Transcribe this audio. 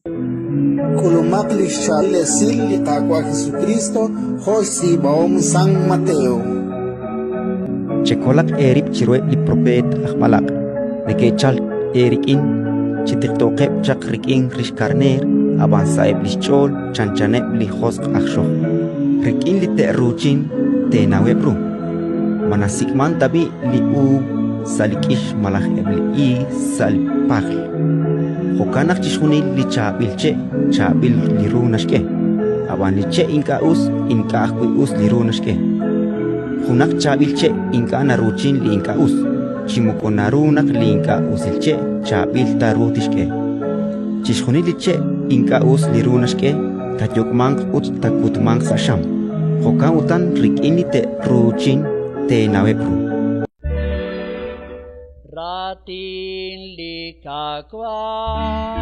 K'ulumaq li xchaab'il esil li Qaawa' Jesukriist jo' xtz'iib'ahom San Mateo. Chekolaq eerib' chiruheb' li propeet aj b'alaq' neke'chalk eerik'in chi tiqtooqeb' chaq rik'in rix karneer, ab'an sa'eb' li xch'ool chanchaneb' li josq' aj xojb'. Rik'in li te'ruuchin teenaweb' ru. Ma nasik'mank tab'i' li uub' sa' li k'ix malaj eb' li iig sa' li pajl? Jo'kan naq chixjunil li chaab'il che' chaab'il li ru naxk'e, ab'an li che' ink'a' us ink'a' ajwi' us li ru naxk'e. Junaq chaab'il che' ink'a' naruuchin li ink'a' us, chi moko naru naq li ink'a' usil che' chaab'il ta ru tixk'e. Chixjunil li che' ink'a' us li ru naxk'e, taayok'manq ut taakutmanq sa' xam. Jo'kan utan rik'in li te'ruuchin teenaweb' ru. Raatin li Qaawa'.